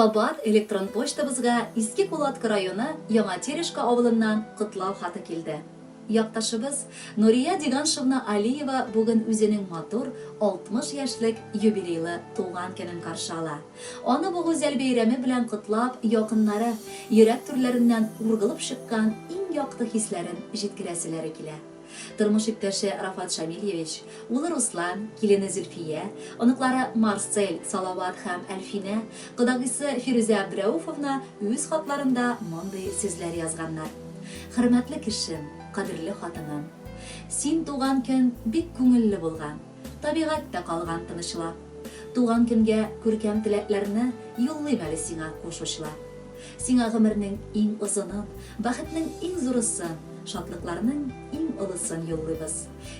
Кабат электрон почтабызга Иске Кулаткы районы Яңа Терешка авылыннан котлау хаты килде. Якташыбыз Нурия Диганшевна Алиева бүген үзенең матур 60 яшьлек юбилейлы туган көнен каршы ала. Аны бу гүзәл бәйрәме белән котлап, якыннары, йөрәк түрләреннән ургылып чыккан иң якты хисләрен җиткерәселәре килә. Тормыш иптәше Рафат Шамильевич, улы Руслан, килене Зөлфия, оныклары Марсель, Салават һәм Әлфинә, кодагыйсы Фирүзә Абдрәүфовна үз хатларында мондый сүзләр язганнар. Хөрмәтле кешем, кадерле хатыным! Син туган көн бик күңелле булган, табигать тә калган тынычлап. Туган көнгә күркәм теләкләрне юллыйм әле сиңа куш учлап. Сиңа гомернең иң озынын, бәхетнең иң зурысын, шатлыкларның иң олысын юллыйбыз.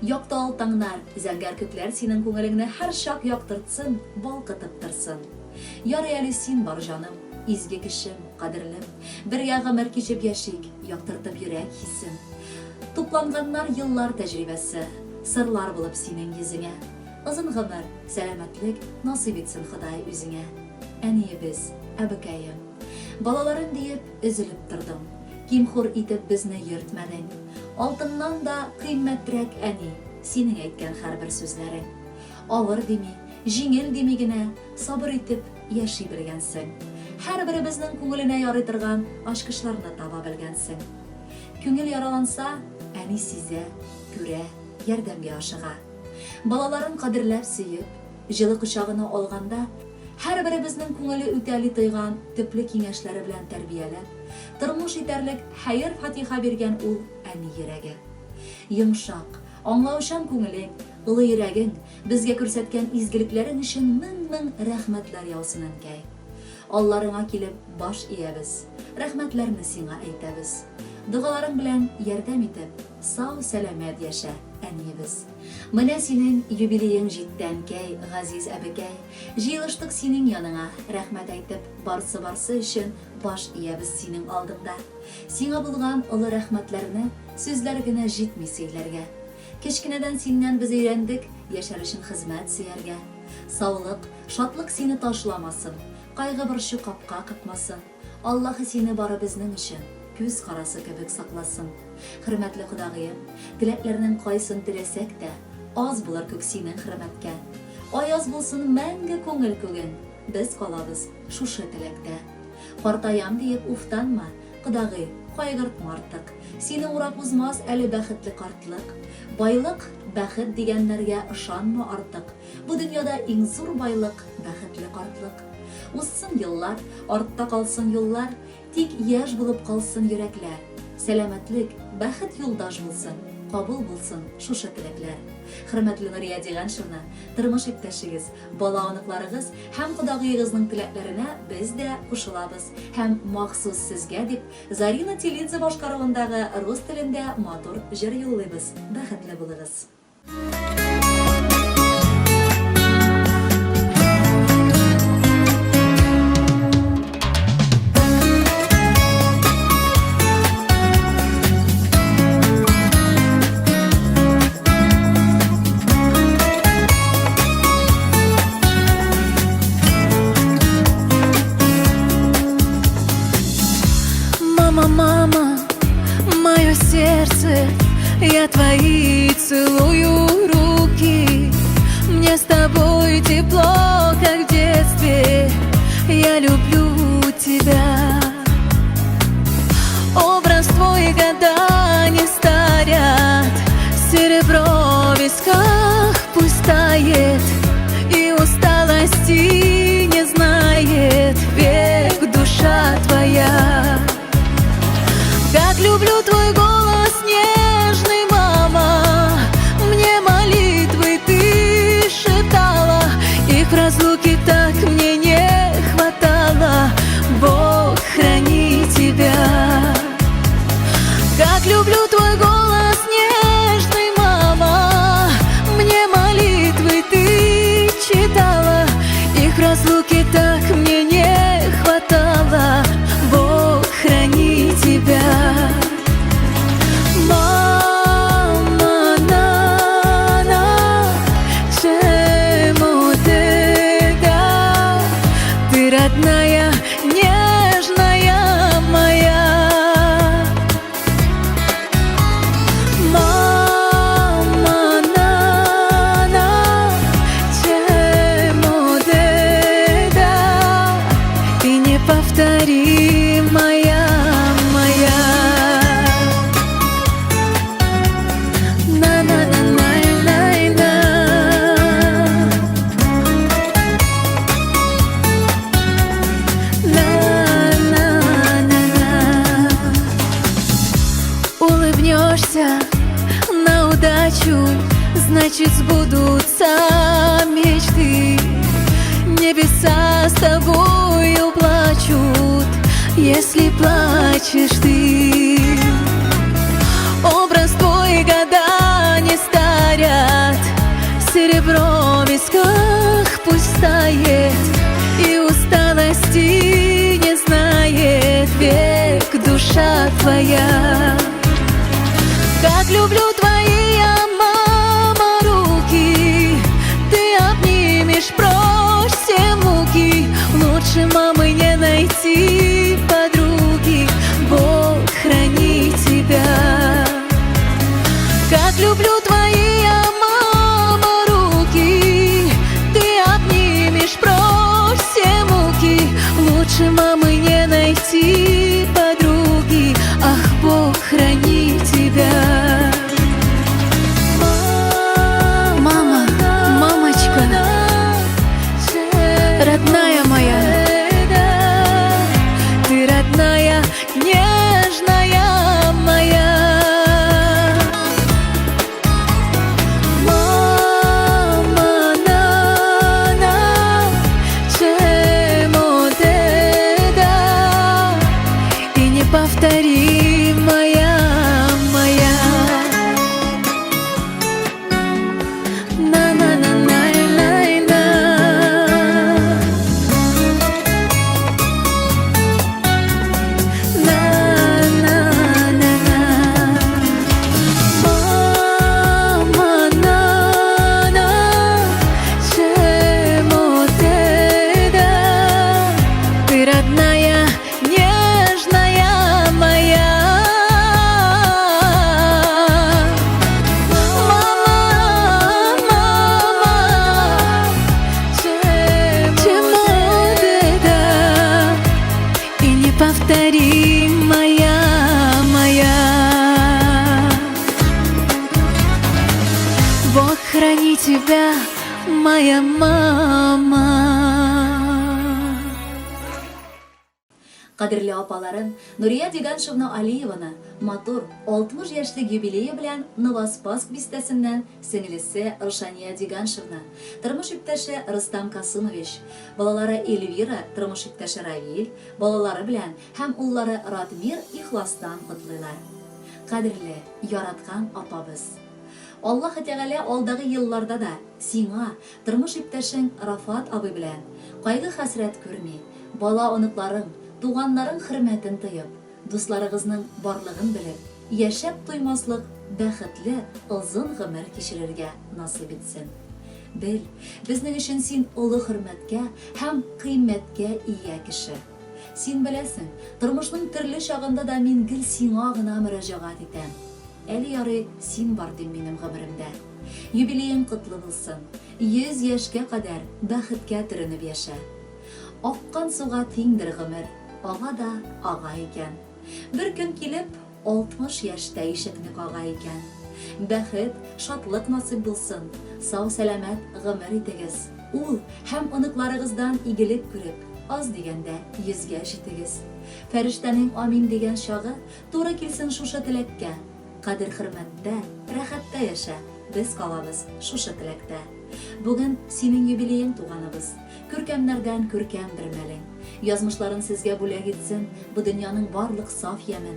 Якты ал таңнар, зәңгәр күкләр синең күңелеңне һәрчак яктыртсын, балкытып торсын. Ярый әле син бар, җаным, изге кешем, кадерлем. Бергә гомер кичеп яшик, яктыртып йөрәк хисен. Тупланганнар еллар тәҗрибәсе, сырлар булып синең йөзеңә. Озын гомер, сәламәтлек насыйп итсен Ходай үзеңә. Әниебез, әбекәем. Балаларым диеп, өзелеп тордың. Ким-хур итеп безне йөртмәдең. Алтыннан да кыйммәтрәк, әни, синең әйткән һәрбер сүзләрең. Авыр дими, җиңел дими генә, сабыр итеп яши белгәнсең. Һәрберебезнең күңеленә ярый торган ачкычларны таба белгәнсең. Күңел яраланса, әни сизә, күрә, ярдәмгә ашыга. Балаларын кадерләп сөеп, җылы кочагына алганда, һәрберебезнең күңеле үтәли тойган төпле киңәшләре белән тәрбияләп, тормыш итәрлек хәер-фатиха биргән ул әни йөрәге. Йомшак, аңлаучан күңелең, олы йөрәгең, безгә күрсәткән изгелекләрең өчен мең-мең рәхмәтләр яусын, әнкәй. Алларыңа килеп баш иябез, рәхмәтләрне сиңа әйтәбез. Догаларың белән ярдәм итеп, сау-сәламәт яшә, әниебез. Менә синең юбилеең җитте, әнкәй, газиз әбекәй. Җыелыштык синең яныңа, рәхмәт әйтеп, барсы-барсы өчен баш иябез синең алдыңда. Сиңа булган олы рәхмәтләрне сүзләр генә җитми сөйләргә. Кечкенәдән синнән без өйрәндек яшәр өчен хезмәт сөяргә. Саулык, шатлык сине ташламасын, кайгы-борчу капка какмасын. Аллаһы сине бары безнең өчен күз карасы кебек сакласын. Хөрмәтле кодагыем, теләкләрнең кайсын теләсәк тә, аз булыр күк синең хөрмәткә. Аяз булсын мәңге күңел күгең, без калабыз шушы теләктә. Картаям диеп уфтанма, кодагый, кайгыртма артык. Сине урап узмас әле бәхетле картлык. Байлык, бәхет дигәннәргә ышанма артык. Бу дөньяда иң зур байлык, бәхетле картлык. Узсын еллар, артта калсын юллар, Тик яшь булып калсын йөрәкләр. Сәламәтлек, бәхет юлдаш булсын, Кабул булсын шушы теләкләр. Хөрмәтле Нурия Диганшевна, тормыш иптәшегез, бала-оныкларыгыз һәм кодагыегызның теләкләренә без дә кушылабыз һәм махсус сезгә дип Зарина Тилидзе башкаруындагы рус телендә матур җыр юллыйбыз. Бәхетле булыгыз! Мама, мама, мое сердце, я твои целую руки. Мне с тобой тепло, как в детстве, я люблю тебя. Образ твой года не старят, серебро в висках пусть тает, и усталости не знает век душа твоя. Как люблю твой голос нежный, мама, мне молитвы ты шептала, их в разлуке так мне не хватало. Бог, храни тебя. Как люблю твой голос нежный, мама, мне молитвы ты читала, их в разлуке так мне не хватало. Бог, храни тебя. Мама, на, чему ты да? Ты родная Улыбнешься на удачу, значит сбудутся мечты. Небеса с тобою плачут, если плачешь ты. Образ твой года не старят, серебро в висках пусть тает, и усталости не знает век душа твоя. Как люблю твои я, мама, руки, ты обнимешь прочь все муки. Лучше мамы не найти подруги, Бог храни тебя. Как люблю твои я, мама, руки, ты обнимешь прочь все муки. Лучше мамы не найти подруги, ах, Бог храни тебя. Мама, мамочка, родная моя, ты родная, нежная моя. Мама, на, чему ты да, и неповторимая моя. На-на-на-на-на-на. На-на-на-на. Мама, на, чему ты да, ты родная, нежная моя. Мама, мама, чему ты да, и неповторимая моя. Бог храни тебя, моя мама. Кадерле апаларын Нурия Диганшевна Алиеваны матур 60 яшьлек юбилее белән Новоспасск бистәсеннән сеңлесе Рушания Диганшевна, тормыш иптәше Рустам Касымович, балалары Эльвира, тормыш иптәше Равиль, балалары белән һәм уллары Ратмир ихластан котлыйлар. Кадерле, яраткан апабыз! Аллаһы Тәгалә алдагы елларда да сиңа, тормыш иптәшең Рафат абый белән, кайгы-хәсрәт күрми, бала-оныкларың, туганнарың хөрмәтен тоеп, дусларыгызның барлыгын белеп, яшәп туймаслык бәхетле озын гомер кичерергә насыйп итсен. Бел, безнең өчен син олы хөрмәткә һәм кыйммәткә ия кеше. Син беләсең, тормышның төрле чагында да мин гел сиңа гына мөрәҗәгать итәм. Әле ярый син бар дим минем гомеремдә. Юбилеең котлы булсын. 100 яшькә кадәр бәхеткә төренеп яшә. Аккан суга тиңдер гомер, ага да ага икән. Бер көн килеп, 60 яшьтә ишекне кага икән. Бәхет, шатлык насыйп булсын, сау-сәламәт гомер итегез. Ул һәм оныкларыгыздан игелек күреп, аз дигәндә йөзгә җитегез. Фәрештәнең амин дигән чагы туры килсен шушы теләккә. Кадер-хөрмәттә, рәхәттә яшә, без калабыз шушы теләктә. Бүген синең юбилеең, туганыбыз. Күркәмнәрдән күркәм бер мәлең. Язмышларын сезгә бүләк итсен бу дөньяның барлык саф ямен.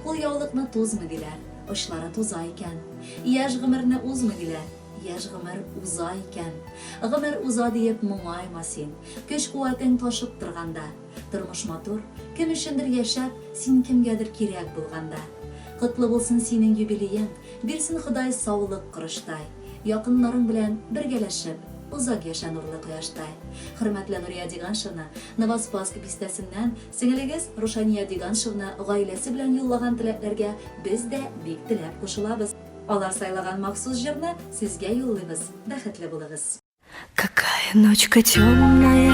Кулъяулыкны тузмый диләр, очлары туза икән. Яшь гомерне узмый диләр, яшь гомер уза икән. Гомер уза диеп моңайма син, көч-куәтең ташып торганда. Тормыш матур, кем өчендер яшәп, син кемгәдер кирәк булганда. Котлы булсын синең юбилеең, бирсен Ходай саулык корычтай. Якыннарың белән бергәләшеп, озак яшә нурлы кояштай. Хөрмәтле Нурия Диганшевна, Новоспасск бистәсеннән сеңелегез Рушания Диганшевна гаиләсе белән юллаган теләкләргә без дә бик теләп кушылабыз. Алар сайлаган махсус җырны сезгә юллыйбыз. Бәхетле булыгыз! Какая ночка темная,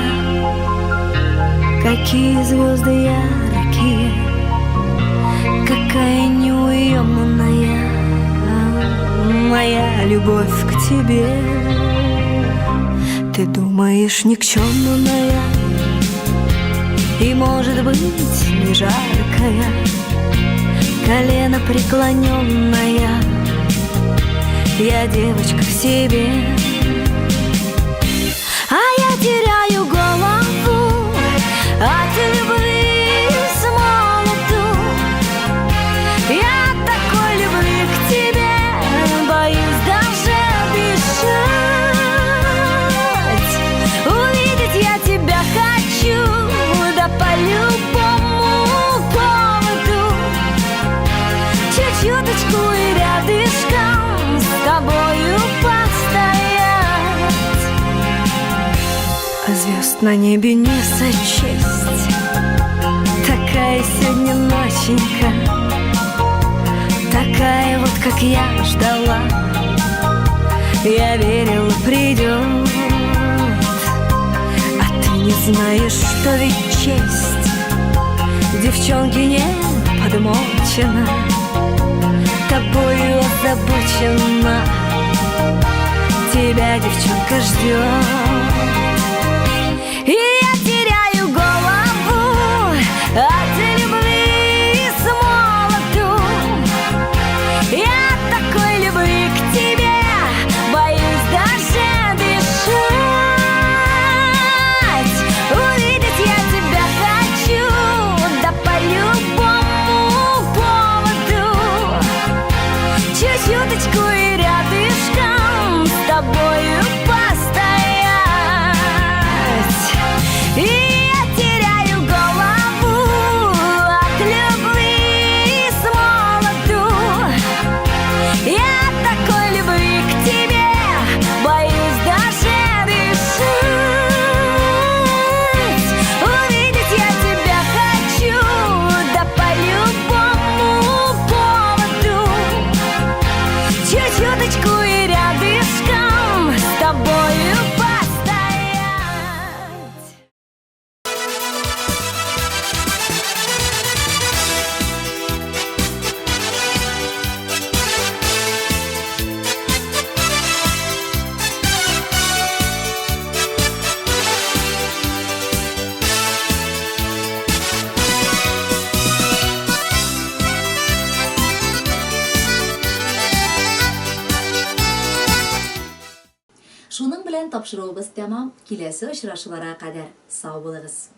какие звезды яркие, какая неуемная моя любовь к тебе. Ты думаешь, никчемная и, может быть, не жаркая, Колено преклоненная, я девочка в себе. А я теряю голову от любви с молоду. Я от такой любви к тебе боюсь даже дышать. Увидеть я тебя хочу, да по любому поводу. Чуть-чуточку и рядышком с тобою постоять. А звезд на небе не сочесть. Такая сегодня ноченька, такая вот, как я ждала. Я верила, придет. А ты не знаешь, что ведь честь девчонки не подмочена, тобою озабочена, тебя девчонка ждет. И я теряю голову от любви с молоду. Я от такой любви к тебе боюсь даже дышать. Увидеть я тебя хочу, да по любому поводу. Чуть-чуточку и рядышком с тобою постоять. И я теряю голову от любви с молоду. Я от такой любви к тебе боюсь даже дышать. Увидеть я тебя хочу, да по любому поводу. Чуть-чуточку и рядышком с тобою постоять. Шуның белән тапшыруыбыз тәмам. Киләсе очрашуларга кадәр сау булыгыз.